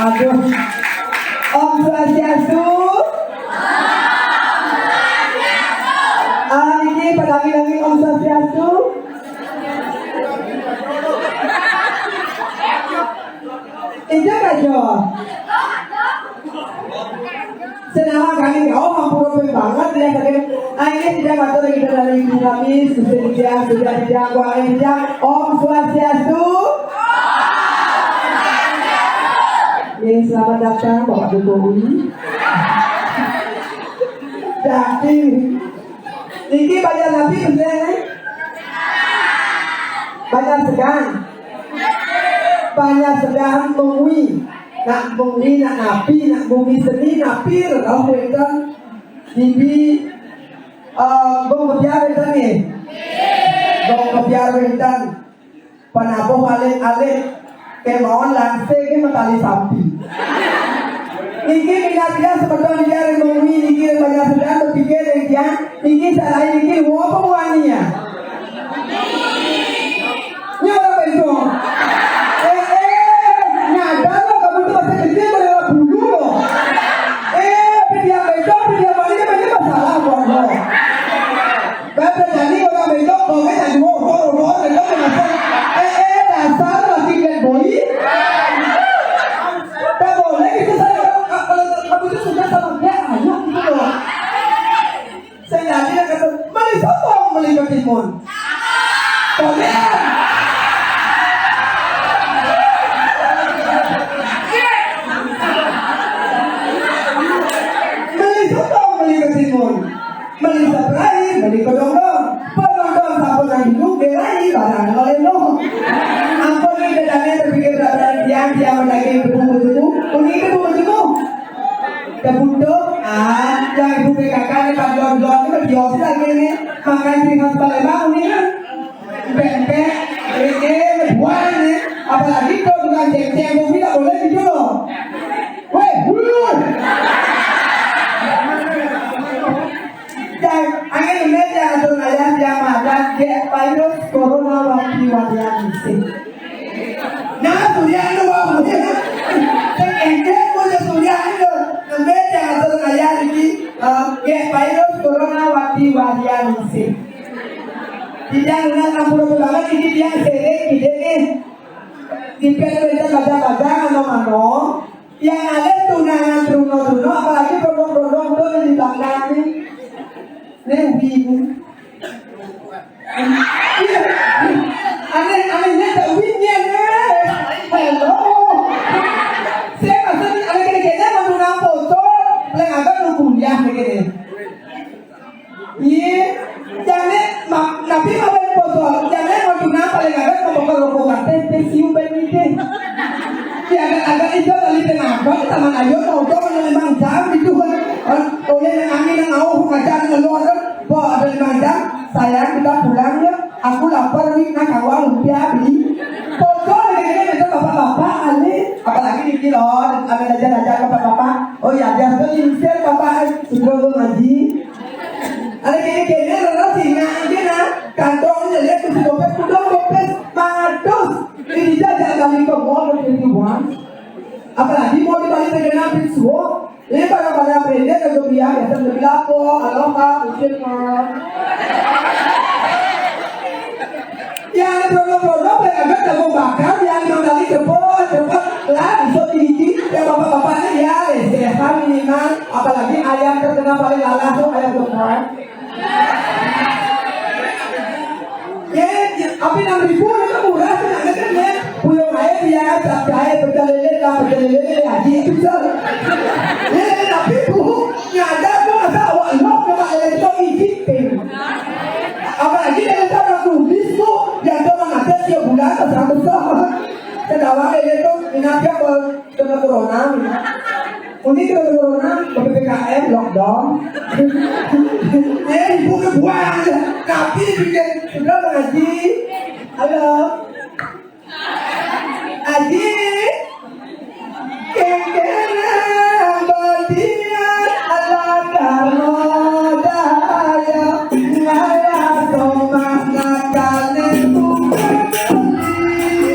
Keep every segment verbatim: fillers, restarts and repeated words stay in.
Aduh. Om Swastiastu. Ah, niki padami-dami Om Swastiastu. Injak aja. Senama kami, oh, ampun, banget ya, tadi. Ah, ini tidak matur, kita dari ibu kami, sudah tidak, sudah tidak, gua tidak. Om Swastiastu. Ya, selamat datang, Bapak Jokowi. Jadi, ini banyak napi, bener? Banyak segan. Banyak segan, mengui. Nak bumi, nak napi, nak bumi seni, napi, roh wénten. Bibi, eh, bung kebiar wénten nggih. Bung kebiar wénten. Penabuh alit-alit. Kémaon langsing nggih matali sampi. Niki minat dia semeton dia ring bumi niki ring banyak sedang berpikir ring dia. Niki salai niki wong apa buahnya? Nyala besok. Eh, eh, nyadar lo kamu tuh masih kecil, boleh bulu lo. Eh, tapi dia besok, tapi dia balik, kan ini masalah buat lo. Bapak jadi orang besok, kalau nggak jadi mau, mau, mau, mau, mau, mau, eh, eh, dasar lagi bad boy. Tak boleh itu saya, kalau, kalau kamu itu sudah sama dia, ayo gitu loh. Sing dadi nek kata, "Meli sapa meli ketimun?" Komen. Meli sapa meli ketimun? Meli Sprite, meli kedondong. Penonton sampun nang ibu, belai barang oleh no. Ampun, ini bedanya terpikir barang tiang, tiang mendaging tepung betutu. Kuning tepung betutu. Kebutuh, ah, yang ibu P K K ini, Pak Don-Don ini, berdios lagi ini. Makan ciri khas Palembang ini kan. Pempek, ini, buah ini. Apalagi kalau bukan ceng-ceng, kopi tak boleh gitu loh. Weh, dulu. Dan angin ini yang atur ayah yang makan, kayak virus corona waktu waktu yang sih. Nah, Surya itu mau. Sing éngkén punya Surya itu. Nembe teater kaya iki, eh, nggih, virus corona wadi-wadian isih. Tidak lunas ampun banget iki dia sering ide nih. Dipet wénten baca-baca ano-ano. Yang ada tunangan truno-truno, apalagi produk-produk tuh di belakang nih. Nih, bingung. Aneh-anehnya tak winyen, eh. Hello. Saya maksud ada kene-kene mau nang foto, paling agak lu kuliah kene. Iya, jane ma-, tapi mau foto, jane mau nang paling agak mau bakal rokok kate, teh siu ben mite. Ya agak-agak itu kali tenaga, taman ayo mau dong limang jam gitu kan. Oh ya, yang angin yang au ngajar ngeluar. Bo, ada lima jam, sayang, kita pulang ya. Aku lapar nih, nah, kawa lumpia beli. Pokok ini, ini, itu bapak-bapak, aneh. Apalagi di kilo, ada aja-aja bapak-bapak. Oh ya, biasa diusir bapak, eh, sudah lu ngaji. Ada gini-gini, lo singa aja, nah. Kantongnya lihat, tuh, dompet, udah dompet, matus. Ini aja jangan balik ke mall, twenty-one. Apalagi mau dibalik ke genap, suwo. Ini pada-pada branded atau biar, ya, sambil lapo, aloha, mungkin, eh. Yang produk-produk yang agak jago bakar, yang mandali cepet, cepet, lah, bisa tinggi, ya, bapak-bapaknya, ya, lesehan minimal, apalagi ayam terkenal paling lalas tuh, ayam geprek. Ya, ya, tapi enam ribu itu murah, tenang aja, ya. Puyung aja dia, cap jahe, pecel lele, lah, pecel lele, lele haji, itu, Cel. Ya, ya, tapi, Bu, nyadar, Bu, masa awak lo, coba lele itu izin, Pin. Apalagi lele itu orang tulis, Bu, yang cuma ada tiap bulan, seratus dolar. Sedangkan lele itu, minatnya, Bu, kena corona, ya. Uni kena corona, P P K M, lockdown. Eh, ibu kebuang aja. Tapi bikin, sudah, Bang Haji. Halo. Haji. Kengkena badian ala karmo daya. Ngala somah nakane bukan beli.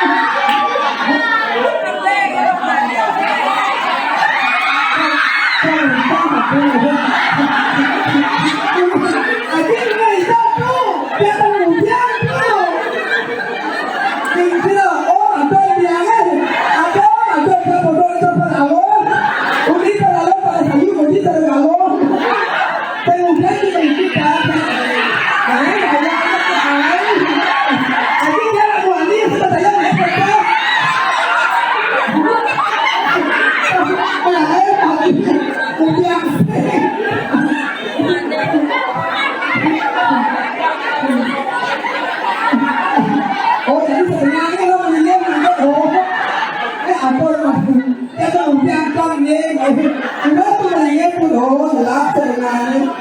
Oh, jadi sebenarnya lo mendingan minta doa. Eh, apa lo? Ya, kalau udah kan, nih. Udah tuh mendingan pun, oh, jelas sebenarnya.